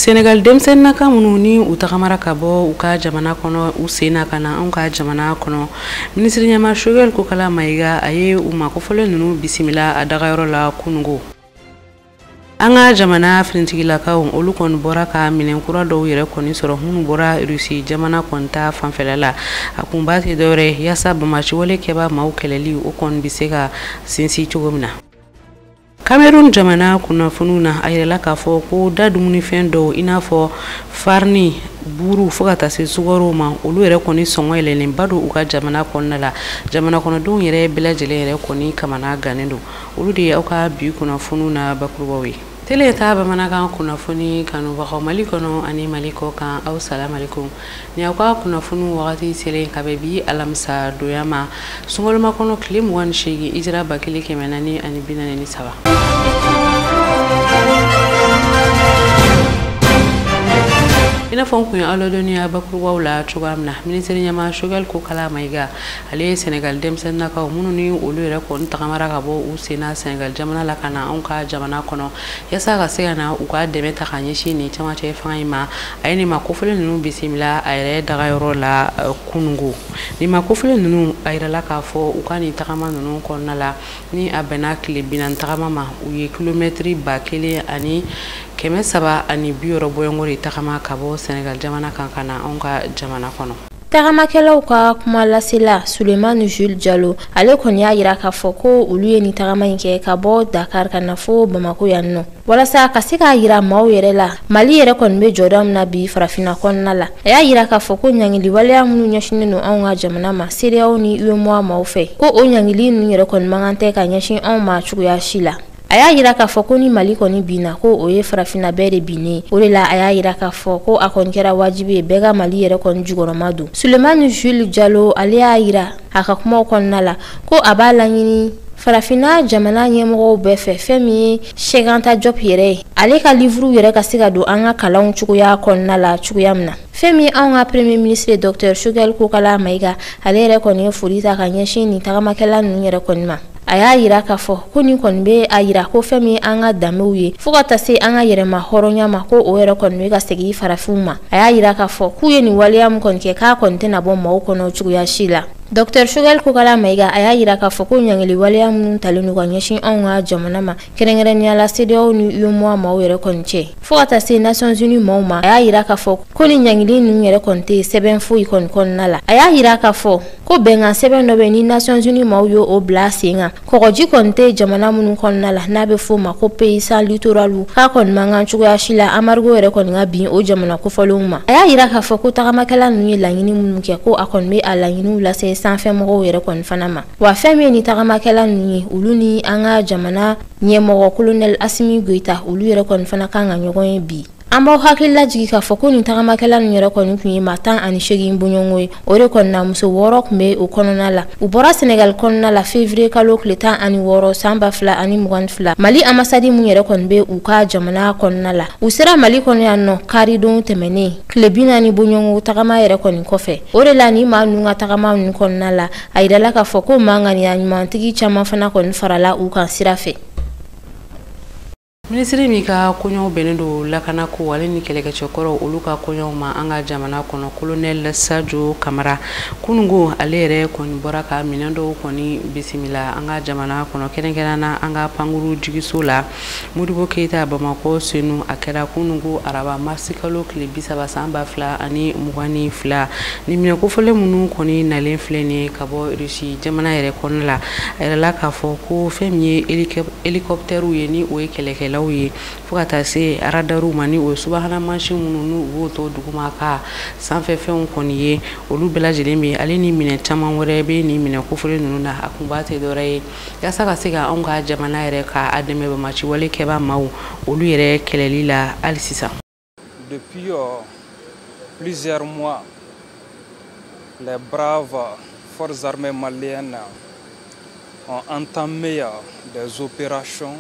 Senegal denmisɛnninnaka minnu ni u tagamara ka bɔ u ka jamana kɔnɔ u sen na ka na anw ka jamana kɔnɔ, minisiri ɲɛmaa Choguel Kokala Mayiga a ye u ma kofɔlen ninnu bisimila a dagayɔrɔ la kunungo. An ka jamana finitigilakaw olu kɔni bɔra ka minɛn kura dɔw yɛrɛ kɔni sɔrɔ minnu bɔra Rusi jamana kɔni ta fanfɛla la. A kunba tɛ dɔwɛrɛ yaasa bamaciwale kɛba maaw kɛlɛli o kɔni bɛ se ka sinsin cogo min na. Cameroun jamana kunnafoniw na, a yirala k'a fɔ ko da dumunifɛn dɔw i n'a fɔ farini, buru fo ka taa se sukaro ma, olu yɛrɛ kɔni sɔngɔ yɛlɛlenba don u ka jamana kɔnɔna la. Jamana kɔnɔdenw yɛrɛ bɛɛ lajɛlen yɛrɛ kɔni kamana gannen don. Olu de ye aw ka bi kunnafoniw na bakurubaw ye. Tele ta bamanankan kunnafoni kanubagaw Mali kɔnɔ ani Mali kɔ kan, aw salamalekum. Ni aw ka kunnafoniw wagati selen ka bɛn bi alamisa donya ma, sunkalomakɔnɔ kɔnɔ tile 28 hijira 1443. I n'a fɔ n kun ye aw ladɔnniya bakurubaw la cogoya min na, minisiri ɲɛmaa Choguel Kokala Mayiga ale ye Senegal denmisɛnninnakaw minnu ni olu yɛrɛ kɔni tagamara ka bɔ u sen na Senegal jamana la ka na anw ka jamana kɔnɔ yaasa ka se ka na u ka dɛmɛ ta ka ɲɛsin nin cɛmancɛ fanga in ma, a ye nin ma kofɔlen ninnu bisimila a yɛrɛ dagayɔrɔ la kunungo. Nin ma kofɔlen ninnu a yirala k'a fɔ u ka nin tagama ninnu kɔnɔna la ni a bɛnna tile 40 tagama ma, u ye kilomɛtiri 1360 bɔɲɔgɔnko de tagama ka bɔ Senegal jamana kan ka na anw ka jamana kɔnɔ. Tagamakɛlaw ka kuma lasela Sulemani Jules Jalo ale kɔni y'a yira k'a fɔ ko olu ye nin tagama in kɛ ka bɔ Dakar ka na fo Bamako yan nɔ, walasa ka se k'a yira maaw yɛrɛ la Mali yɛrɛ kɔni bɛ jɔda min na bi farafinna kɔnɔna la. A y'a yira k'a fɔ ko ɲangili waleya minnu ɲɛsinnen don anw ka jamana ma CEDEAO ni UEMOA maaw fɛ, ko o ɲangili ninnu yɛrɛ kɔni man kan tɛ ka ɲɛsin anw ma cogoya si la. A y'a yira k'a fɔ ko ni Mali kɔni binna, ko o ye farafinna bɛɛ de binnen. O de la a y'a yira k'a fɔ ko a kɔni kɛra wajibi ye bɛɛ ka Mali yɛrɛ kɔni jukɔrɔma don. Sulemani Jules Jalo ale y'a yira a ka kumaw kɔnɔna la ko a b'a laɲini farafinna jamana ɲɛmɔgɔw bɛɛ fɛ, fɛn min ye Cheikh Anta Diop yɛrɛ ye, ale ka livre yɛrɛ ka se ka don an ka kalanw cogoya kɔnɔna la cogoya min na. Fɛn min anw ka premier ministre Docteur Choguel Kokala Mayiga ale yɛrɛ kɔni ye foli ta ka ɲɛsin nin tagamakɛla ninnu yɛrɛ kɔni ma. A y'a yira k'a fɔ ko nin kɔni bɛ a yira ko fɛn min an ka danbew ye fo ka taa se an ka yɛrɛma hɔrɔnya ma, ko o yɛrɛ kɔni bɛ ka segin farafinw ma. A y'a yira k'a fɔ k'u ye nin waleya min kɔni kɛ, k'a kɔni tɛna bɔ maaw kɔnɔ cogoya si la. Docteur Choguel Kokala Mayiga a y'a yira k'a fɔ ko ɲangili waleya minnu talen don ka ɲɛsin anw ka jamana ma, kɛrɛnkɛrɛnnenya la CEDEAO ni UEMOA maaw yɛrɛ kɔni cɛ, fo ka taa se Nations Unies maaw ma, a y'a yira k'a fɔ ko ni ɲangili ninnu yɛrɛ kɔni tɛ sɛbɛn foyi kɔni kɔnɔna la. A y'a yira k'a fɔ ko bɛnkan sɛbɛn dɔ bɛ ni Nations Unies maaw ye o bila sen kan, kɔgɔji kɔni tɛ jamana minnu kɔnɔna la n'a bɛ f'o ma ko pays sans littoral, k'a kɔni man kan cogoya si la embargo yɛrɛ kɔni ka bin o jamana kofɔlenw ma. A y'a yira k'a fɔ ko tagamakɛla ninnu ye laɲini minnu kɛ, ko a kɔni bɛ a laɲiniw lase sanfɛmɔgɔw yɛrɛ kɔni fana ma. Wa fɛn min ye ni tagamakɛla ninnu ye, olu ni an ka jamana ɲɛmɔgɔ Colonel Assimi Goïta olu yɛrɛ kɔni fana kan ka ɲɔgɔn ye bi. An b'aw hakili lajigin k'a fɔ ko nin tagamakɛla ninnu yɛrɛ kɔni tun ye maa 18 bɔɲɔgɔnko ye. O de kɔni na muso 6 tun bɛ o kɔnɔna la. U bɔra Senegal kɔnɔna la février kalo tile 16 san 2022. Mali ambassade mun yɛrɛ kɔni bɛ u ka jamana kɔnɔna la, u sera Mali kɔnɔ yan nɔ karidon tɛmɛnen tile 40 bɔɲɔgɔnko tagama yɛrɛ kɔni kɔfɛ. O de la nin maa ninnu ka tagama ninnu kɔnɔna la, a yirala k'a fɔ ko maa ŋaniya ɲumantigi caman fana kɔni farala u kan sira fɛ. Minisiri min ka koɲɛw bɛnnen don lakanako ale ni kɛlɛkɛcɛkɔrɔw olu ka koɲɛw ma an ka jamana kɔnɔ, Colonel Sadio Kamara kunungo ale yɛrɛ kɔni bɔra ka minɛn dɔw kɔni bisimila an ka jamana kɔnɔ, kɛrɛnkɛrɛnnenya la an ka pankuru jigiso la Modibo Keyita Bamakɔ Senu. A kɛra kunungo araba marisi kalo tile 30 san 2022. Nin minɛn kofɔlen minnu kɔni nalen filɛ nin ye ka bɔ Rusi jamana yɛrɛ kɔnɔna la, a yirala k'a fɔ ko fɛn min ye hélicoptère ye ni o ye kɛlɛkɛlaw ye fo ka taa se radariw ma ni o ye subahana mansin minnu n'u b'o to duguma ka sanfɛfɛnw kɔni ye, olu bɛɛ lajɛlen bɛ ale ni minɛn caman wɛrɛ bɛ nin minɛn kofɔlen ninnu na. A kunba tɛ dɔwɛrɛ ye yaasa ka se ka anw ka jamana yɛrɛ k'a dɛmɛ bamaciwale kɛbaa maaw olu yɛrɛ kɛlɛli la hali sisan. Depuis plusieurs mois, les braves forces armées maliennes ont entamé des opérations.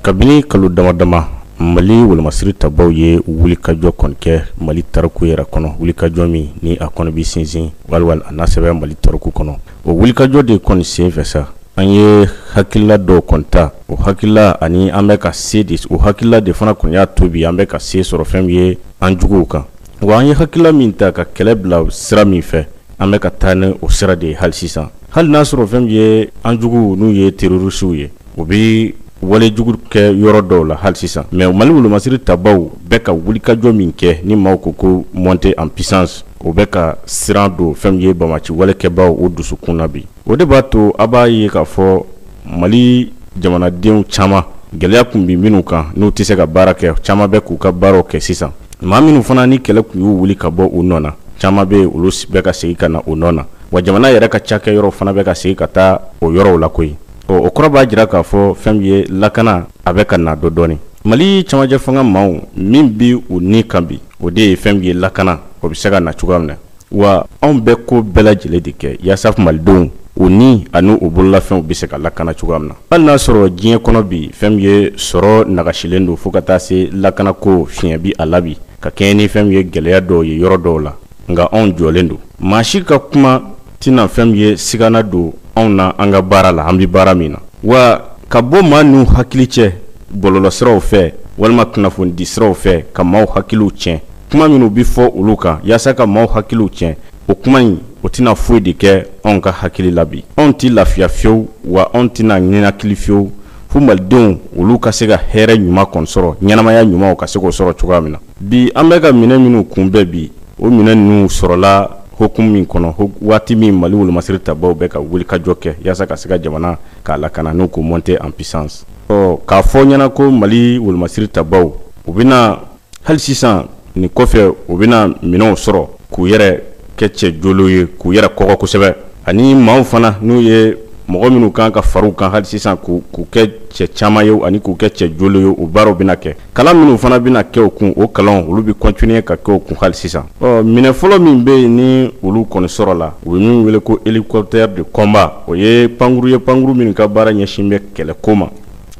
Kabini kalo dama dama, Mali wolomasiri tabaw ye wulikajɔ kɔni kɛ Mali tariku yɛrɛ kɔnɔ, wulikajɔ min ni a kɔnɔ bɛ sinsin waliwali a n'a sɛbɛn Mali tariku kɔnɔ. O wulikajɔ de kɔni sen fɛ sa, an ye hakilila dɔw kɔni ta. O hakilila ani an bɛ ka se de, o hakilila de fana kɔni y'a to bi an bɛ ka se sɔrɔ fɛn min ye an juguw kan. Wa an ye hakilila min ta ka kɛlɛ bila sira min fɛ, an bɛ ka taa ni o sira de ye hali sisan. Hali n'a sɔrɔ fɛn min ye an juguw, n'u ye terroristew ye, u bɛ walejugu kɛ yɔrɔ dɔw la hali sisan, mais Mali wolomasiri tabaw bɛ ka wulikajɔ min kɛ ni maaw ko ko monter en puissance, o bɛ ka siran don fɛn min ye bamaci walekɛbaw o dusukun na bi. O de b'a to a b'a ye k'a fɔ Mali jamanadenw caman, gɛlɛya kun bɛ minnu kan n'u tɛ se ka baara kɛ, caman bɛ k'u ka baaraw kɛ sisan. Maa minnu fana ni kɛlɛ kun y'u wuli ka bɔ u nɔ na, caman bɛ yen, olu bɛ ka segin ka na u nɔ na. Wa jamana yɛrɛ ka cakɛyɔrɔ fana bɛ ka segin ka taa o yɔrɔw la koyi. Ɔ, o kɔrɔ b'a jira k'a fɔ fɛn min ye lakana, a bɛ ka na dɔ dɔɔni. Mali camancɛ fanga maaw min bi u ni kan bi, o de ye fɛn min ye lakana, o bɛ se ka na cogoya min na. Wa anw bɛ ko bɛɛ lajɛlen de kɛ yaasa malidenw u ni ani u bololafɛnw bɛ se ka lakana cogoya min na. Hali n'a sɔrɔ diɲɛ kɔnɔ bi, fɛn min ye sɔrɔ nagasilen don fo ka taa se lakanako fiɲɛ bi a la bi, ka kɛɲɛ ni fɛn min ye gɛlɛya dɔw ye yɔrɔ dɔw la, nka anw jɔlen don. Maa si ka kuma tɛna fɛn min ye sigana don anw na an ka baara la, an bɛ baara min na. Wa ka bɔ maa ninnu hakili cɛ bɔlɔlɔsiraw fɛ walima kunnafonidi siraw fɛ ka maaw hakiliw tiɲɛ, kuma minnu bɛ fɔ olu kan yaasa ka maaw hakiliw tiɲɛ, o kuma in o tɛna foyi de kɛ anw ka hakili la bi. Anw tɛ lafiya fiyewu, wa anw tɛna ɲɛnakili fiyewu fo malidenw olu ka se ka hɛrɛ ɲuman kɔni sɔrɔ, ɲɛnamaya ɲuman ka se k'o sɔrɔ cogoya min na. Bi an bɛ ka minɛn minnu kunbɛn bi, o minɛn ninnu sɔrɔla hokumu min kɔnɔ, waati min Mali wolomasiri tabaw bɛ ka wulikajɔ kɛ yaasa ka se ka jamana k'a lakana, n'u ko monter en puissance. Ɔ, k'a fɔ ɲɛna ko Mali wolomasiri tabaw u bɛna hali sisan nin kɔfɛ, u bɛna minɛnw sɔrɔ k'u yɛrɛ kɛ cɛ jolo ye, k'u yɛrɛ kɔgɔ kosɛbɛ, ani maaw fana n'u ye mɔgɔ minnu kan ka far'u kan hali sisan k'u kɛ cɛ caman ye ani k'u kɛ cɛ jolo ye, o baaraw bɛna kɛ. Kalan minnu fana bɛna kɛ u kun, o kalanw olu bɛ continuer ka kɛ u kun hali sisan. Ɔ, minɛ fɔlɔ min bɛ yen ni olu kɔni sɔrɔ la, u bɛ min wele ko hélicoptère de combat, o ye pankuru ye, pankuru minnu ka baara ɲɛsin bɛ kɛlɛko ma,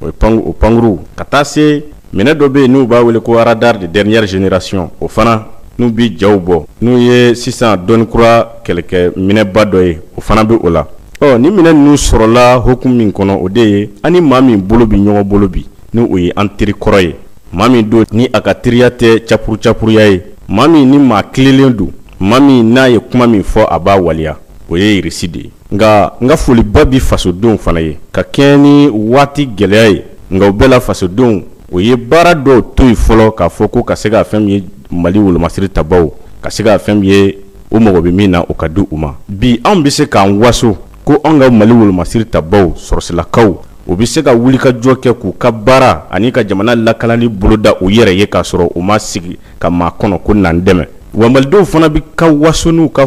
o ye o pankuru. Ka taa se minɛ dɔ bɛ yen n'u b'a wele ko radar de dernière génération, o fana n'u bɛ jaw bɔ, n'u ye sisan dɔnni kura kɛlɛkɛ minɛba dɔ ye, o fana bɛ o la. Ɔ, ni minɛn ninnu sɔrɔla hokumu min kɔnɔ, o de ye an ni maa min bolo bi ɲɔgɔn bolo bi, ni o ye an teri kɔrɔ ye, maa min don ni a ka teriya tɛ capuru capuruya ye, maa min ni maa tilelen don, maa min n'a ye kuma min fɔ a b'a waleya, o ye Irisi de ye. Nka n ka foliba bi fasodenw fana ye ka kɛɲɛ ni waati gɛlɛya ye, nka o bɛɛ la fasodenw o ye baara dɔw to yen fɔlɔ k'a fɔ ko ka se ka fɛn min ye Mali wolomasiri tabaw ka se ka fɛn min ye o mago bɛ min na, o ka di u ma. Bi anw bɛ se k'an waso ko anw ka Mali wolomasiri tabaw sɔrɔsilakaw u bɛ se ka wulikajɔ kɛ k'u ka baara ani ka jamana lakanali boloda u yɛrɛ ye, k'a sɔrɔ u ma sigi ka maa kɔnɔ ko n'an dɛmɛ. Wa malidenw fana bɛ ka waso n'u ka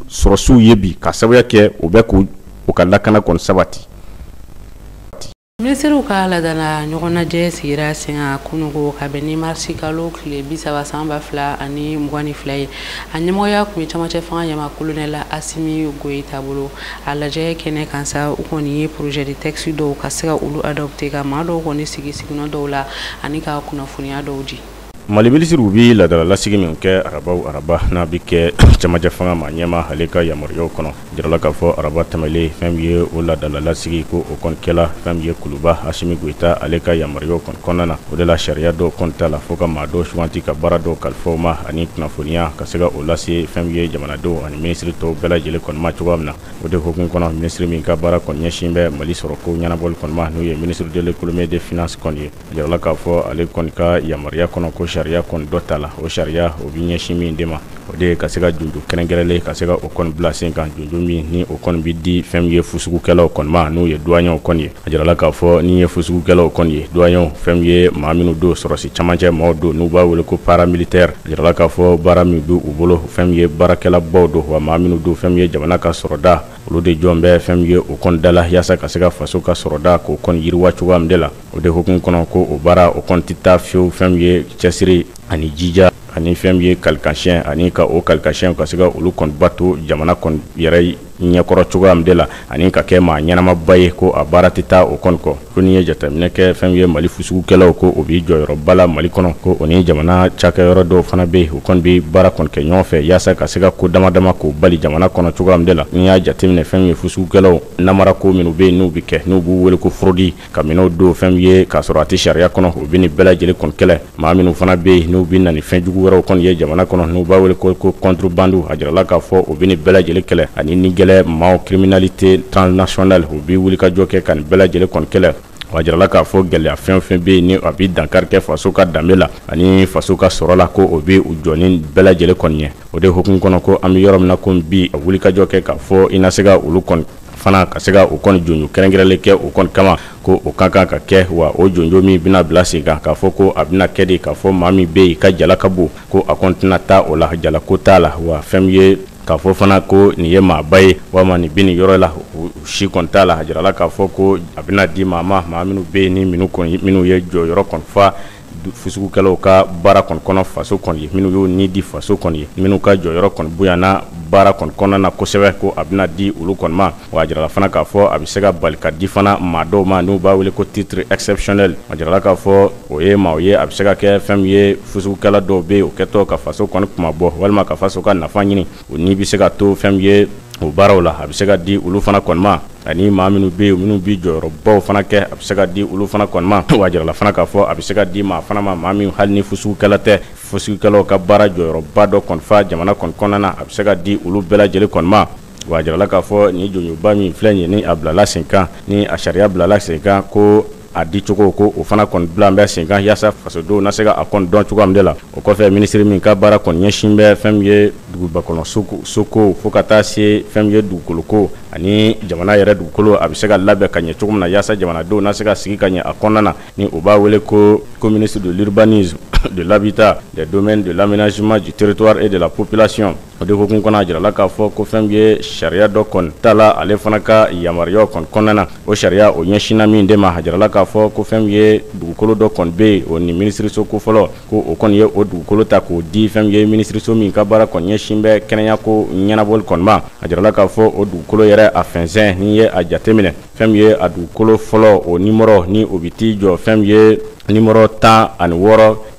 sɔrɔsiw ye bi, ka sababuya kɛ u bɛ k'u ka lakana kɔni sabati. Minisiriw ka ladala ɲɔgɔnnajɛ sigira sen kan kununko ka bɛn ni marisi kalo tile 30 san 2022 ye. A ɲɛmɔgɔya tun ye camancɛ fanga ɲɛmaa colonel Asimi Goyita bolo. A lajɛ kɛnɛ kan sa, u kɔni ye projet de texte dɔw ka se ka olu adopter, ka maa dɔw kɔni sigi siginɔ dɔw la ani ka kunnafoniya dɔw di. Mali minisiriw bi ladala lasigi min kɛ araba o araba, n'a bɛ kɛ camancɛ fanga maa ɲɛmaa ale ka yamaruyaw kɔnɔ, jirala k'a fɔ araba tɛmɛlen fɛn min ye o ladala lasigi ko o kɔni kɛla fɛn min ye Kuluba Asimi Goyita ale ka yamaruyaw kɔni kɔnɔna na. O de la sariya dɔw kɔni ta la fo ka maa dɔw suganti ka baara dɔw kalifa u ma ani kunnafoniya ka se ka o lase fɛn min ye jamanadenw ani minisiri tɔw bɛɛ lajɛlen kɔni ma cogoya min na. O de hukumu kɔnɔ, minisiri min ka baara kɔni ɲɛsin bɛ Mali sɔrɔ ko ɲɛnabɔli kɔni ma, n'o ye ministre de l'économie et des finances kɔni ye, jirala k'a fɔ ale kɔni ka yamaruya kɔnɔ ko sariya kɔni dɔ ta la. O sariya o bɛ ɲɛsin min de ma, o de ye ka se ka junju kɛrɛnkɛrɛnlen ka se ka o kɔni bila sen kan, junju min ni o kɔni bɛ di fɛn min ye fusugukɛlaw kɔni ma, n'o ye douaniers kɔni ye. A jirala k'a fɔ ni ye fusugukɛlaw kɔni ye, douaniers fɛn min ye maa minnu don sɔrɔsi camancɛ maaw don n'u b'a wele ko paramilitaire, a jirala k'a fɔ baara min b'u bolo fɛn min ye baarakɛlabaw don, wa maa minnu don fɛn min ye jamana ka sɔrɔda olu de jɔn bɛ fɛn min ye o kɔni da la yaasa ka se ka faso ka sɔrɔda k'o kɔni yiriwa cogoya min de la. O de hukumu kɔnɔ ko o baara o kɔni tɛ taa fiyewu fɛn min ye cɛsiri ani jija ani fɛn min ye kalikansiɲɛ ani ka o kalikansiɲɛ ka se ka olu kɔni bato jamana kɔni yɛrɛ ɲɛkɔrɔ cogoya min de la, ani ka kɛ maa ɲɛnamaba ye, ko a baara tɛ taa o kɔni kɔ. Ko n'i ye jateminɛ kɛ, fɛn ye Mali fusugukɛlaw, ko o b'i jɔyɔrɔba la Mali kɔnɔ, ko o ni jamana cakɛyɔrɔ dɔw fana bɛ yen, u kɔni bɛ baara kɔni kɛ ɲɔgɔn fɛ yaasa ka se ka ko dama dama k'o bali jamana kɔnɔ cogoya min de la. N'i y'a jateminɛ, fɛn ye fusugukɛlaw namarako minnu bɛ yen, n'u bɛ kɛ n'u b'u wele ko fraude, ka minɛnw don fɛn ye k'a sɔrɔ a tɛ sariya kɔnɔ, u bɛ nin bɛɛ lajɛlen kɔni kɛlɛ. Maa minnu fana bɛ yen, n'u bɛ na ni fɛn jugu wɛrɛw kɔni ye jamana kɔnɔ, n'u b'a wele ko contrebande, a jirala k'a fɔ u bɛ nin bɛɛ lajɛlen kɛlɛ, ani ni gɛlɛ maaw criminalité transnationale, u bɛ wulikajɔ kɛ ka nin bɛɛ lajɛlen kɔni kɛlɛ. A jirala k'a fɔ gɛlɛya fɛn o fɛn bɛ yen, ni a bɛ dankari kɛ faso ka danbe la ani faso ka sɔrɔ la, ko o bɛ u jɔ ni bɛɛ lajɛlen kɔni ye. O de hukumu kɔnɔ, ko an bɛ yɔrɔ min na ko bi, a wulikajɔ kɛ k'a fɔ i na se ka olu kɔni fana ka se ka o kɔni jɔnjɔn kɛrɛnkɛrɛnlen kɛ o kɔni kama, ko o ka kan ka kɛ. Wa o jɔnjɔn min bɛna bila sen kan, k'a fɔ ko a bɛna kɛ de, k'a fɔ maa min bɛ yen ka jala ka bon, ko a kɔni tɛna taa o la, jalako t'a la. Wa fɛn min ye k'a fɔ fana ko nin ye maaba ye walima nin bɛ nin yɔrɔ la, o si kɔni t'a la. A jirala k'a fɔ ko a bɛna di maa ma, maa minnu bɛ yen, ni minnu ye jɔyɔrɔ kɔni fa fusugukɛlaw ka baara kɔni kɔnɔ faso kɔni ye, minnu y'o ni di faso kɔni ye, minnu ka jɔyɔrɔ kɔni bonyana baara kɔni kɔnɔna na kosɛbɛ, ko a bɛna di olu kɔni ma. Wa a jirala fana k'a fɔ a bɛ se ka bali ka di fana maa dɔw ma, n'u b'a wele ko titre exceptionnel. A jirala k'a fɔ o ye maaw ye, a bɛ se ka kɛ fɛn min ye fusugukɛla dɔw bɛ yen, o kɛtɔ ka faso kɔni kuma bɔ walima ka faso ka nafa ɲini, o ni bɛ se ka to fɛn min ye o baaraw la, a bɛ se ka di olu fana kɔni ma. Ani maa minnu bɛ yen, minnu bɛ jɔyɔrɔbaw fana kɛ, a bɛ se ka di olu fana kɔni ma. Wa jirala fana k'a fɔ a bɛ se ka di maa fana ma, maa min hali ni fusugukɛla tɛ, fusugukɛlaw ka baara jɔyɔrɔba dɔ kɔni fa jamana kɔni kɔnɔna na, a bɛ se ka di olu bɛɛ lajɛlen kɔni ma. Wa jirala k'a fɔ nin jɔnjɔnba min filɛ nin ye, ni a bilala sen kan, ni a sariya bilala sen kan, ko a di cogo, ko o fana kɔni bila bɛ sen kan yaasa fasodenw na se ka a kɔni dɔn cogoya min de la. O kɔfɛ, minisiri min ka baara kɔni ɲɛsin bɛ fɛn min ye duguba kɔnɔ soko, fo ka taa se fɛn min ye dugukoloko ani jamana yɛrɛ dugukolo a bɛ se ka labɛn ka ɲɛ cogo min na yaasa jamanadenw na se ka sigi ka ɲɛ a kɔnɔna na, ni u b'a wele ko ministre de l'urbanisme, de l'habitat, des domaines, de l'aménagement du territoire et de la population. O de hukumu kɔnɔ, a jirala k'a fɔ ko fɛn min ye sariya dɔ kɔni ta la, ale fana ka yamaruyaw kɔni kɔnɔna na, o sariya o ɲɛsinna min de ma, a jirala k'a fɔ ko fɛn min ye dugukolo dɔ kɔni bɛ yen, o ni minisiriso ko fɔlɔ, ko o kɔni ye o dugukolo ta k'o di fɛn min ye minisiriso min ka baara kɔni ɲɛsin bɛ kɛnɛya ko ɲɛnabɔli kɔni ma. A jirala k'a fɔ o dugukolo yɛrɛ a fɛnsɛn, n'i ye a jateminɛ, fɛn min ye a dugukolo fɔlɔ, o nimɔrɔ ni o bɛ t'i jɔ fɛn min ye nimɔrɔ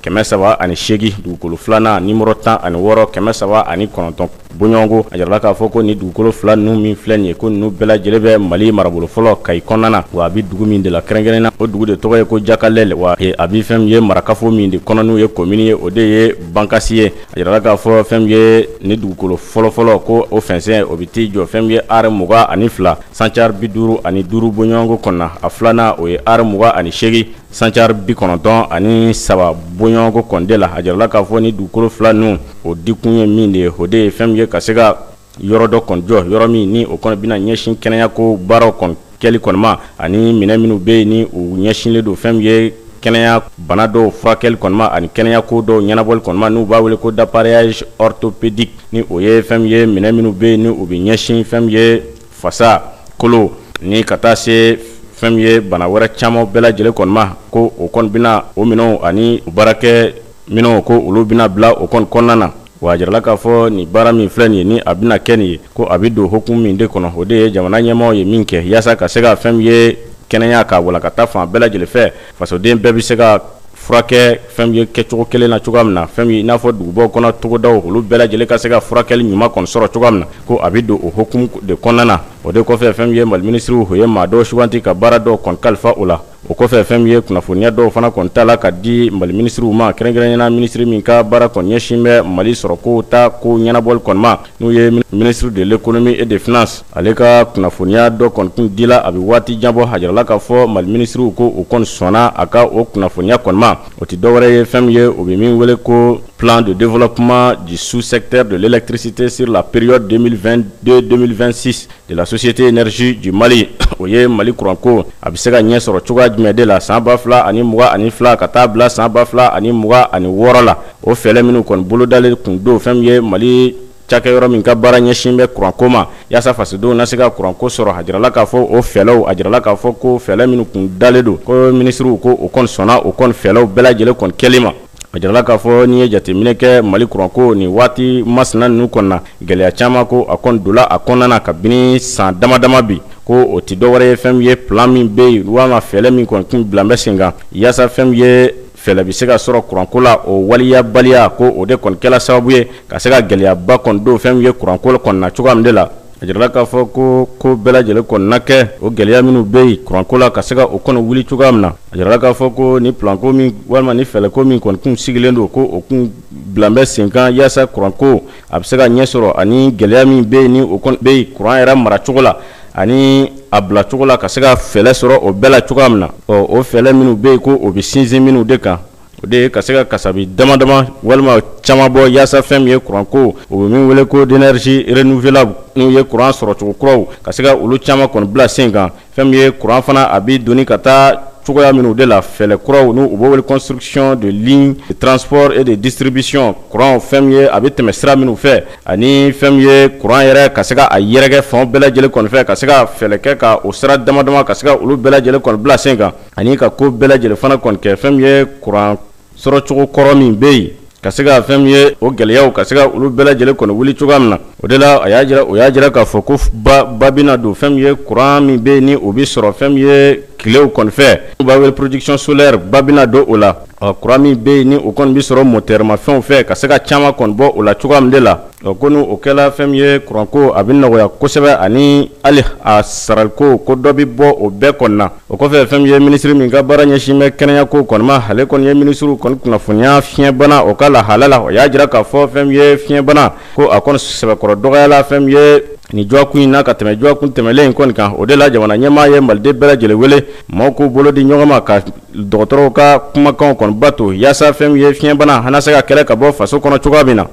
16308, dugukolo filanan nimɔrɔ 16309 bɔɲɔgɔnko. A jirala k'a fɔ ko ni dugukolo fila ninnu min filɛ nin ye, ko ninnu bɛɛ lajɛlen bɛ Mali marabolo fɔlɔ Kayi kɔnɔna na. Wa a bɛ dugu min de la kɛrɛnkɛrɛnnen na, o dugu de tɔgɔ ye ko Jakalɛl. Wa a bɛ fɛn min ye marakafo min de kɔnɔ, n'o ye commune ye, o de ye Bankasi ye. A jirala k'a fɔ fɛn min ye ni dugukolo fɔlɔfɔlɔ, ko o fɛnsɛn o bɛ t'i jɔ fɛn min ye are 22 sancari 55 bɔɲɔgɔnko kɔnɔna. A filanan, o ye are 28 sancari 93 bɔɲɔgɔnko kɔni de la. A jirala k'a fɔ ni dugukolo fila ninnu, o dikun ye min de ye, o de ye fɛn min ye ka se ka yɔrɔ dɔ kɔni jɔ, yɔrɔ min ni o kɔni bɛna ɲɛsin kɛnɛya ko baaraw kɔni kɛli kɔni ma, ani minɛn minnu bɛ yen, ni u ɲɛsinlen don fɛn min ye kɛnɛya bana dɔw furakɛli kɔni ma ani kɛnɛya ko dɔw ɲɛnabɔli kɔni ma, n'u b'a wele ko d'appareillage orthopédique, ni o ye fɛn min ye minɛn minnu bɛ yen, ni u bɛ ɲɛsin fɛn min ye fasa kolo ni ka taa se fɛn min ye bana wɛrɛ caman bɛɛ lajɛlen kɔni ma, ko o kɔni bɛna o minɛnw ani u baarakɛ minɛnw, ko olu bɛna bila o kɔni kɔnɔna na. Wa a jirala k'a fɔ nin baara min filɛ nin ye, ni a bɛna kɛ nin ye, ko a bɛ don hukumu min de kɔnɔ, o de ye jamana ɲɛmaaw ye min kɛ yaasa ka se ka fɛn min ye kɛnɛya ka walakata fan bɛɛ lajɛlen fɛ, fasoden bɛɛ bɛ se ka furakɛ fɛn min ye kɛcogo kelen na cogoya min na, fɛn min i n'a fɔ dugubaw kɔnɔ, togodaw, olu bɛɛ lajɛlen ka se ka furakɛli ɲuman kɔni sɔrɔ cogoya min na, ko a bɛ don o hukumu de kɔnɔna na. O de kɔfɛ, fɛn min ye Mali minisiriw, o ye maa dɔw suganti ka baara dɔw kɔni kalifa o la. O kɔfɛ, fɛn min ye kunnafoniya dɔw fana kɔni ta la ka di Mali minisiriw ma, kɛrɛnkɛrɛnnenya minisiri min ka baara kɔni ɲɛsin bɛ Mali sɔrɔko ta ko ɲɛnabɔli kɔni ma, n'o ye ministre de l'économie et des finances, ale ka kunnafoniya dɔ kɔni kun dila a bɛ waati jan bɔ. A jirala k'a fɔ Mali minisiriw ko o kɔni sɔnna a ka o kunnafoniya kɔni ma. O tɛ dɔwɛrɛ ye, fɛn min ye o bɛ min wele ko plan de développement du sous-secteur de l'électricité sur la période 2022-2026 de la société énergie du Mali. O ye Mali kuranko a bɛ se ka ɲɛ sɔrɔ cogoya jumɛn de la san 2022 ka taa bila san 2026 la, o fɛɛrɛ minnu kɔni bolodalen kun don fɛn min ye Mali cakɛyɔrɔ min ka baara ɲɛsin bɛ kuranko ma, yaasa fasodenw na se ka kuranko sɔrɔ. A jirala k'a fɔ o fɛlɛw, a jirala k'a fɔ ko fɛlɛ minnu kun dalen don, ko minisiriw ko o kɔni sɔnna o kɔni fɛlɛw bɛɛ lajɛlen kɔni kɛli ma. A jirala k'a fɔ n'i ye jateminɛ kɛ Mali kuranko nin waati masina ninnu kɔnɔna, gɛlɛya caman ko a kɔni donna a kɔnɔna na kabini san dama dama bi, ko o tɛ dɔwɛrɛ ye fɛn min ye plan min bɛ yen walima fɛɛrɛ min kɔni tun bila bɛ sen kan yaasa fɛn min ye fɛɛrɛ bɛ se ka sɔrɔ kuranko la, o waleyabaliya ko o de kɔni kɛla sababu ye ka se ka gɛlɛyaba kɔni don fɛn min ye kuranko kɔnɔna cogoya min de la. A jirala k'a fɔ ko bɛɛ lajɛlen kɔni na kɛ o gɛlɛya minnu bɛ yen kuranko la ka se ka o kɔni wuli cogoya min na. A jirala k'a fɔ ko ni planko min walima ni fɛɛrɛko min kɔni kun sigilen don, ko o kun bila bɛ sen kan yaasa kuranko a bɛ se ka ɲɛ sɔrɔ, ani gɛlɛya min bɛ yen ni o kɔni bɛ yen kuran yɛrɛ maracogo la ani a bilacogo la, ka se ka fɛɛrɛ sɔrɔ o bɛɛ la cogoya min na. Ɔ, o fɛɛrɛ minnu bɛ yen, ko o bɛ sinsin minnu de kan, o de ye ka se ka kasabi dama dama walima caman bɔ yaasa fɛn min ye kuranko, o bɛ min wele ko d'énergie renouvelable, n'u ye kuran sɔrɔcogo kuraw, ka se ka olu caman kɔni bila sen kan. Fɛn min ye kuran fana, a bɛ doni ka taa cogoya minnu de la, fɛɛrɛ kuraw n'u b'o wele construction de lignes de transport et de distribution, kuran fɛn min ye a bɛ tɛmɛ sira minnu fɛ, ani fɛn min ye kuran yɛrɛ ka se ka a yɛrɛkɛ fan bɛɛ lajɛlen kɔni fɛ, ka se ka fɛɛrɛ kɛ ka o sira dama dama ka se ka olu bɛɛ lajɛlen kɔni bila sen kan, ani ka ko bɛɛ lajɛlen fana kɔni kɛ fɛn min ye kuran sɔrɔcogo kɔrɔ min bɛ yen, ka se ka fɛn min ye o gɛlɛyaw ka se ka olu bɛɛ lajɛlen kɔni wuli cogoya min na. O de la o y'a jira k'a fɔ ko ba bɛna don fɛn min ye kuran min bɛ yen ni o bɛ sɔrɔ fɛn min ye tilew kɔni fɛ, u b'a wele production solaire, ba bɛna don o la. Ɔ, kuran min bɛ yen ni o kɔni bɛ sɔrɔ moteur fɛ, ka se ka caman kɔni bɔ o la cogoya min de la. Ɔ, ko ni o kɛla fɛn min ye kuranko a bɛ nɔgɔya kosɛbɛ, ani hali a saraliko ko dɔ bɛ bɔ o bɛɛ kɔni na. O kɔfɛ, fɛn min ye minisiri min ka baara ɲɛsin bɛ kɛnɛyako kɔni ma, ale kɔni ye minisiriw kɔni kunnafoniya fiɲɛbana o ka lahala la. O y'a jira k'a fɔ fɛn min ye fiɲɛbana, ko a kɔni sɛbɛkɔrɔ dɔgɔyala fɛn min ye nin dɔgɔkun in na ka tɛmɛ dɔgɔkun tɛmɛlen in kɔni kan. O de la jamana ɲɛmaa ye maliden bɛɛ lajɛlen wele, maaw k'u bolo di ɲɔgɔn ma ka dɔgɔtɔrɔw ka kumakanw kɔni bato, yaasa fɛn min ye fiɲɛbana a na se ka kɛlɛ ka bɔ faso kɔnɔ cogoya min na.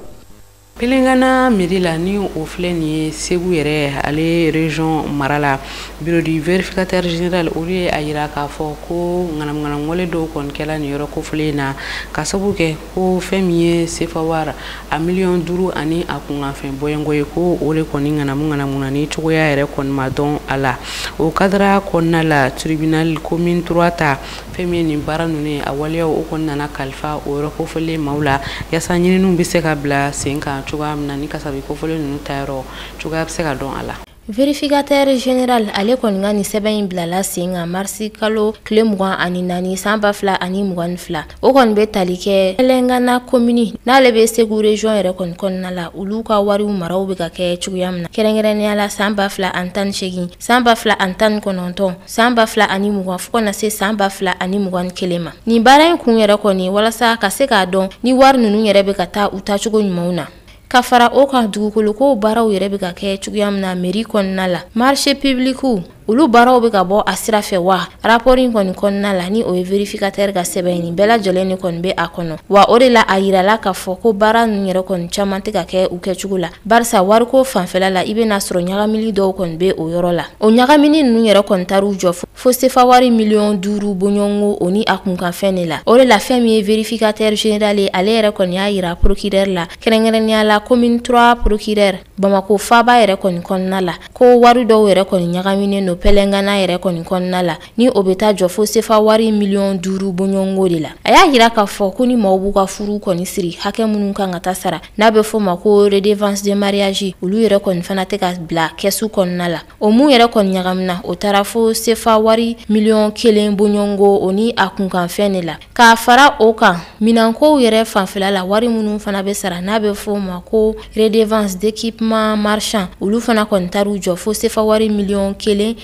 Pelengana mairie la, ni o filɛ nin ye Segu yɛrɛ ale région mara la, bureau du vérificateur général olu ye a yira k'a fɔ ko ŋanamuŋanamu dɔw kɔni kɛla nin yɔrɔ kofɔlen in na, ka sababu kɛ ko fɛn min ye sefa wari a 5 miliyɔn ani a kunkanfɛn bɔɲɔgɔn ye, ko o de kɔni ŋanamu ŋanamu na ni cogoya yɛrɛ kɔni ma dɔn a la. O cadre kɔnɔna la, tribunal commune 3 ta fɛn min ye nin baara ninnu ye, a waleyaw o kɔni nana kalifa o yɔrɔ kofɔlen maaw la, yaasa ɲininiw bɛ se ka bila sen kan cogoya min na ni kasabi kofɔlen ninnu ta yɔrɔ cogoya bɛ se ka dɔn a la. Vérificateur général ale kɔni ka nin sɛbɛn in bilala sen kan marisi kalo tile 24 san 2022. O kɔni bɛ tali kɛ Pelengana commune n'ale bɛ Segu région yɛrɛ kɔni kɔnɔna la, olu ka wariw maraw bɛ ka kɛ cogoya min na, kɛrɛnkɛrɛnnenya la san 2018, san 2019, san 2020, fo ka na se san 2021 ma. Nin baara in kun yɛrɛ kɔni, walasa ka se k'a dɔn ni wari ninnu yɛrɛ bɛ ka taa u taacogo ɲumanw na. Ka fara o kan, dugukoloko baaraw yɛrɛ bɛ ka kɛ cogoya min na mairie kɔnɔna la, marché public olu baaraw bɛ ka bɔ a sira fɛ wa? Rapport in kɔni kɔnɔna la, ni o ye vérificateur ka sɛbɛn, nin bɛɛ lajɛlen de kɔni bɛ a kɔnɔ wa. O de la a yirala k'a fɔ ko baara ninnu yɛrɛ kɔni caman tɛ ka kɛ u kɛcogo la, barisa wariko fanfɛla la, i bɛna sɔrɔ ɲagamili dɔw kɔni bɛ o yɔrɔ la. O ɲagamini ninnu yɛrɛ kɔni taar'u jɔ fo sefa wari 5 miliyɔn bɔɲɔgɔnko o ni a kunkanfɛn de la. O de la fɛn min ye vérificateur général ye, ale yɛrɛ kɔni y'a yira procureur la, kɛrɛnkɛrɛnnenya la commune 3 procureur Bamako faaba yɛrɛ kɔni kɔnɔna la, ko wari dɔw yɛrɛ kɔni ɲagaminen don Pɛlɛngana yɛrɛ kɔni kɔnɔna la, ni o bɛ taa jɔ fo sefa wari 5 miliyɔn bɔɲɔgɔnko de la. A y'a yira k'a fɔ ko ni maaw b'u ka furu kɔni siri, hakɛ minnu kan ka taa sara n'a bɛ fɔ o ma ko redevance de mariage, olu yɛrɛ kɔni fana tɛ ka bila kɛsu kɔnɔna la. O mun yɛrɛ kɔni ɲagamina, o taara fo sefa wari 1 miliyɔn bɔɲɔgɔnko o ni a kunkanfɛn de la. K'a fara o kan, minɛnkow yɛrɛ fanfɛla la, wari minnu fana bɛ sara n'a bɛ fɔ o ma ko redevance d'équipement marchand, olu fana kɔni taar'u jɔ fo sefa wari 1 miliyɔn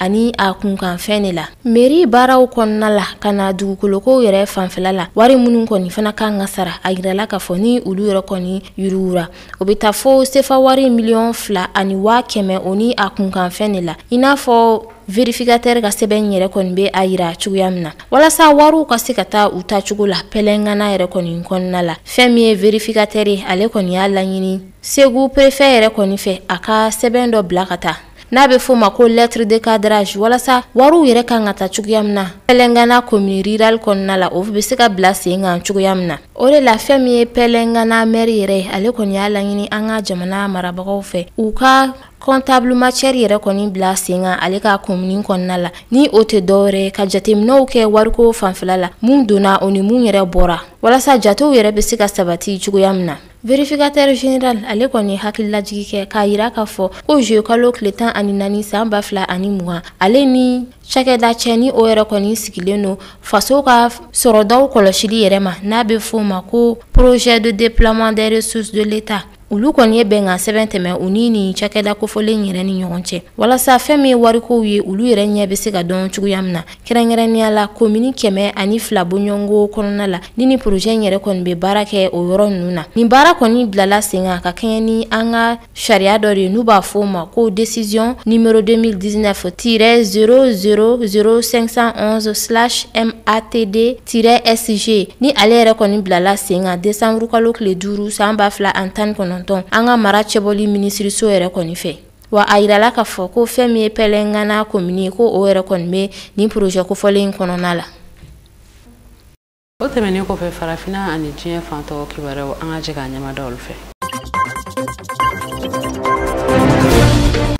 ani a kunkanfɛn de la. Mairie baaraw kɔnɔna la, ka na dugukolokow yɛrɛ fanfɛla la, wari minnu kɔni fana kan ka sara, a yirala k'a fɔ ni olu yɛrɛ kɔni yuruwura, o bɛ taa fo sefa wari 2,1 miliyɔn o ni a kunkanfɛn de la, i n'a fɔ vérificateur ka sɛbɛn yɛrɛ kɔni bɛ a yira cogoya min na. Walasa wariw ka se ka taa u taacogo la Pɛlɛngana yɛrɛ kɔni kɔnɔna la, fɛn min ye vérificateur ye, ale kɔni y'a laɲini Segu préfet yɛrɛ kɔni fɛ, a ka sɛbɛn dɔ bila ka taa. n'a bɛ f'o ma ko lettre de cadrage, walasa wariw yɛrɛ kan ka ta cogoya min na Pɛlɛngana commune rurale kɔnɔna la, o bɛ se ka bila sen kan cogoya min na. O de la fɛn min ye Pɛlɛngana maire yɛrɛ, ale kɔni y'a laɲini an ka jamana marabagaw fɛ, u ka comptable matière yɛrɛ kɔni bila sen kan ale ka commune kɔnɔna la. Ni o tɛ dɔwɛrɛ, ka jateminɛw kɛ wariko fanfɛla la, mun donna o ni mun yɛrɛ bɔra, walasa jatew yɛrɛ bɛ se ka sabati cogoya min na. Vérificateur général ale kɔni hakililajigi kɛ k'a yira k'a fɔ ko juillet kalo tile 14 san 2020, ale ni cakɛda cɛ ni o yɛrɛ kɔni sigilen don faso ka sɔrɔdaw kɔlɔsili yɛrɛ ma, n'a bɛ f'o ma ko projet de déploiement des ressources de l'État, olu kɔni ye bɛnkan sɛbɛn tɛmɛ u ni nin cakɛda kofɔlen yɛrɛ ni ɲɔgɔn cɛ, walasa fɛn min ye warikow ye, olu yɛrɛ ɲɛ bɛ se ka dɔn cogoya min na, kɛrɛnkɛrɛnnenya la komini 102 bɔɲɔgɔnko kɔnɔna la, ni projet in yɛrɛ kɔni bɛ baara kɛ o yɔrɔ ninnu na. Nin baara kɔni bilala sen kan ka kɛɲɛ ni an ka sariya dɔ de ye, n'u b'a fɔ o ma ko décision numéro 2019-000511/MATD-SG, ni ale yɛrɛ kɔni bilala sen kan décembre kalo tile 5 san 2019 an ka mara cɛbɔli minisiriso yɛrɛ kɔni fɛ. Wa a yirala k'a fɔ ko fɛn min ye Pɛlɛngana commune, ko o yɛrɛ kɔni bɛ nin projet kofɔlen in kɔnɔna la. O tɛmɛnen kɔfɛ, farafinna ani diɲɛ fantɔ kibaruyaw, an ka jɛ k'a ɲɛmada olu fɛ.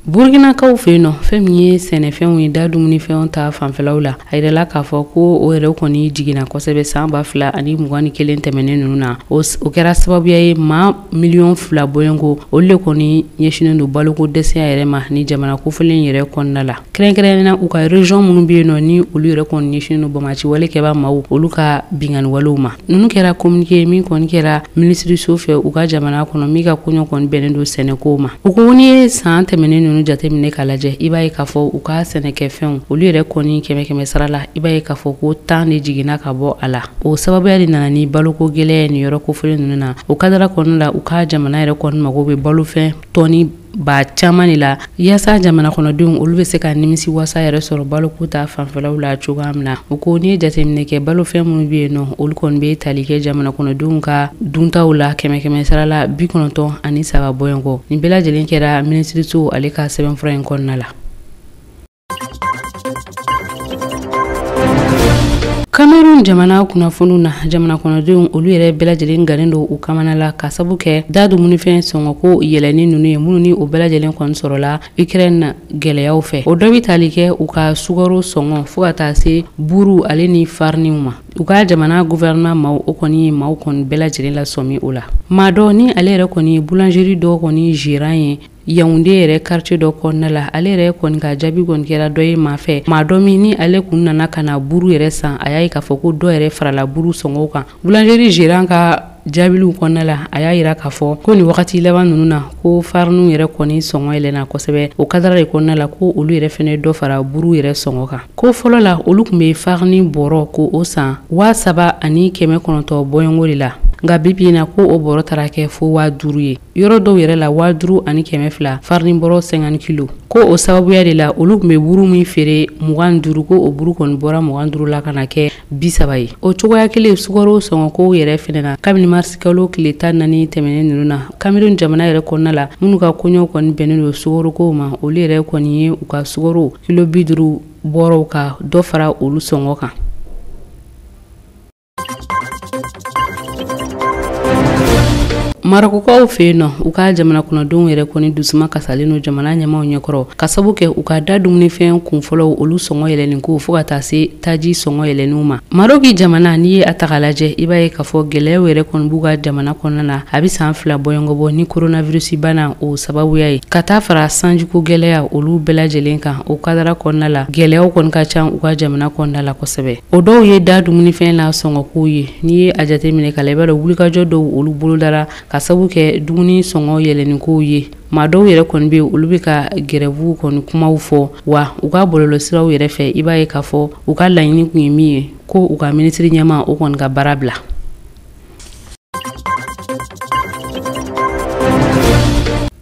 Burkinakaw fɛ yen nɔ, fɛn min ye sɛnɛfɛnw ye, da dumunifɛnw ta fanfɛlaw la, a yirala k'a fɔ ko o yɛrɛ kɔni jiginna kosɛbɛ san 2021 tɛmɛnen ninnu na. O kɛra sababuya ye maa 2 miliyɔn bɔɲɔgɔnko, olu de kɔni ɲɛsinnen don baloko dɛsɛya yɛrɛ ma ni jamana kofɔlen yɛrɛ kɔnɔna la. Kɛrɛnkɛrɛnnenya na, u ka région minnu bɛ yen nɔ, ni olu yɛrɛ kɔni ɲɛsinnen don bamaci wale kɛba maaw olu ka binkanni walew ma. Ninnu kɛra communiqué min kɔni kɛra minisiriso fɛ u ka jamana kɔnɔ, min ka koɲɛ kɔni bɛnnen don sɛnɛko ma. U ko n'i ye san tɛmɛnen ninnu jateminɛ k'a lajɛ, i b'a ye k'a fɔ u ka sɛnɛkɛfɛnw olu yɛrɛ kɔni 100 sara la, i b'a ye k'a fɔ ko 10 de jiginna ka bɔ a la. O sababuya de nana ni baloko gɛlɛya nin yɔrɔ kofɔlen ninnu na. O kadara kɔnɔna la, u ka jamana yɛrɛ kɔni mago bɛ balofɛn tɔni ba caman de la, yaasa jamana kɔnɔdenw olu bɛ se ka nimisi wasa yɛrɛ sɔrɔ baloko ta fanfɛlaw la cogoya min na. U ko n'i ye jateminɛ kɛ, balofɛn minnu bɛ yen nɔ, olu kɔni bɛ tali kɛ jamana kɔnɔdenw ka duntaw la 100 sara la 93 bɔɲɔgɔnko. Nin bɛɛ lajɛlen kɛra minisiriso ale ka sɛbɛnfura in kɔnɔna la. Cameroun jamana kunnafoniw na, jamana kɔnɔdenw olu yɛrɛ bɛɛ lajɛlen gannen don u kamana la ka sabu kɛ da dumunifɛn sɔngɔko yɛlɛnni ninnu ye, minnu ni o bɛɛ lajɛlen kɔni sɔrɔla Ukraine gɛlɛyaw fɛ. O dɔ bɛ tali kɛ u ka sukaro sɔngɔ fo ka taa se buru ale ni fariniw ma. U ka jamana gouvernement maaw o kɔni ye maaw kɔni bɛɛ lajɛlen lasɔmi o la. Maa dɔ ni ale yɛrɛ kɔni ye boulangerie dɔ kɔni gérant ye Yaoundé yɛrɛ quartier dɔ kɔnɔna la, ale yɛrɛ kɔni ka jaabi kɔni kɛra dɔ ye maa fɛ, maa dɔ min ni ale kun nana ka na buru yɛrɛ san, a y'a ye k'a fɔ ko dɔ yɛrɛ farala buru sɔngɔw kan. Boulangerie gérant ka jaabiliw kɔnɔna la, a y'a yira k'a fɔ ko nin wagati laban ninnu na, ko fariniw yɛrɛ kɔni sɔngɔ yɛlɛnna kosɛbɛ. O kadara de kɔnɔna la, ko olu yɛrɛ fɛnɛ dɔ fara buru yɛrɛ sɔngɔ kan. Ko fɔlɔ la, olu tun bɛ farini bɔrɔ ko o san 3900 bɔɲɔgɔnko de la, nka bi bi in na, ko o bɔrɔ taara kɛ fo 5000 ye, yɔrɔ dɔw yɛrɛ la 5200 farini bɔrɔ 50 kilo. Ko o sababuya de la, olu tun bɛ buru min feere 25, ko o buru kɔni bɔra 25 la ka na kɛ 30 ye. O cogoya kelen, sukaro sɔngɔko yɛrɛ fɛnɛ na, kabini marisi kalo tile 14 tɛmɛnen ninnu na, Cameroun jamana yɛrɛ kɔnɔna la, minnu ka koɲɛw kɔni bɛnnen don sukarokow ma, olu yɛrɛ kɔni ye u ka sukaro kilo 50 bɔrɔw ka dɔ fara olu sɔngɔ kan. Marɔkukaw fɛ yen nɔ, u ka jamana kɔnɔdenw yɛrɛ kɔni dusuma kasalen don jamana ɲɛmaaw ɲɛkɔrɔ ka sabu kɛ u ka da dumunifɛn kunfɔlɔw olu sɔngɔ yɛlɛnni ko fo ka taa se taji sɔngɔ yɛlɛnniw ma. Maroki jamana, n'i ye a ta k'a lajɛ, i b'a ye k'a fɔ gɛlɛyaw yɛrɛ kɔni b'u ka jamana kɔnɔna na a bɛ san 2 bɔɲɔgɔnko bɔ, ni coronavirus bana o sababuya ye, ka taa fara sanjiko gɛlɛya olu bɛɛ lajɛlen kan. O kadara kɔnɔna la, gɛlɛyaw kɔni ka ca u ka jamana kɔnɔna la kosɛbɛ. O dɔw ye da dumunifɛn la sɔngɔkow ye. N'i ye a jateminɛ k'a la, i b'a dɔn wulikajɔ dɔw olu bolodara ka sabu kɛ dumuni sɔngɔ yɛlɛnnikow ye. Maa dɔw yɛrɛ kɔni bɛ yen, olu bɛ ka gɛrɛbuw kɔni kumaw fɔ wa u ka bɔlɔlɔsiraw yɛrɛ fɛ, i b'a ye k'a fɔ u ka laɲini kun ye min ye, ko u ka minisiri ɲɛmaa o kɔni ka baara bila.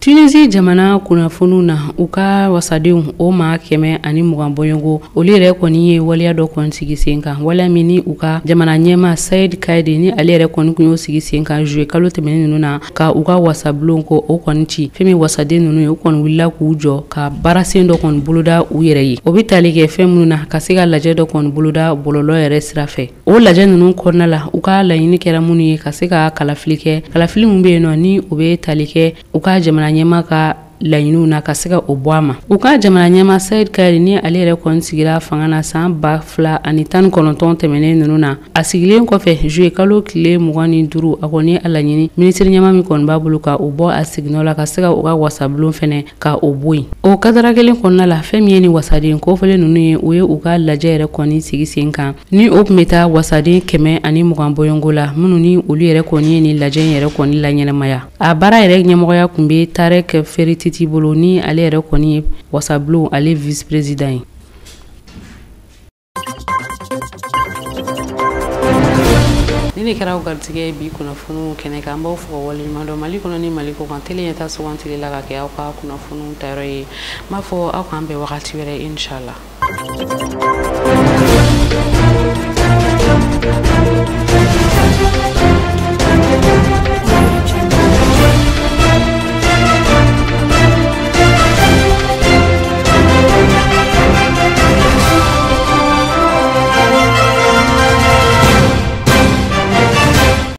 Tunisie jamana kunnafoniw na, u ka wasadenw o maa 120 bɔɲɔgɔn, olu yɛrɛ kɔni ye waleya dɔ kɔni sigi sen kan, waleya min ni u ka jamana ɲɛmaa Kais Saied ni ale yɛrɛ kɔni tun y'o sigi sen kan juillet kalo tɛmɛnen ninnu na, ka u ka wasabulon ko o kɔni ci. Fɛn min wasaden ninnu ye, u kɔni wulila k'u jɔ ka baarasen dɔ kɔni boloda u yɛrɛ ye. O bɛ tali kɛ fɛn minnu na, ka se ka lajɛ dɔ kɔni boloda bɔlɔlɔ yɛrɛ sira fɛ. O lajɛ ninnu kɔnɔna la, u ka laɲini kɛra minnu ye, ka se ka kalafili kɛ, kalafili min bɛ yen nɔ ni o bɛ tali kɛ u ka jamana ɲɛmaa ka laɲiniw na, ka se ka o bɔ a ma. U ka jamana ɲɛmaa Kais Saied, ni ale yɛrɛ kɔni sigira fanga na san 2019 tɛmɛnen ninnu na, a sigilen kɔfɛ juillet kalo tile 25, a kɔni a laɲini minisiri ɲɛmaa min kɔni b'a bolo ka o bɔ a siginɔ la, ka se ka u ka wasabulon fɛnɛ ka o bɔ yen. O kadara kelen kɔnɔna la, fɛn min ye ni wasaden kofɔlen ninnu ye, u ye u ka lajɛ yɛrɛ kɔni sigi sen kan, ni o tun bɛ taa wasaden 120 bɔɲɔgɔnko la, minnu ni olu yɛrɛ kɔni ye ni lajɛ in yɛrɛ kɔni laɲɛnamaya. A baara yɛrɛ ɲɛmɔgɔya tun bɛ Tarek Ferititi bolo, ni ale yɛrɛ kɔni ye wasabulon ale vice président ye. Ni ne kɛra aw garijɛgɛ bi kunnafoniw kɛnɛ kan, an b'aw fo ka waleɲuman dɔn. Mali kɔnɔ ni Mali kɔ kan, télé ɲɛta sugantili la ka kɛ aw ka kunnafoniw tayɔrɔ ye. N b'a fɔ aw k'an bɛn wagati wɛrɛ, inshallah.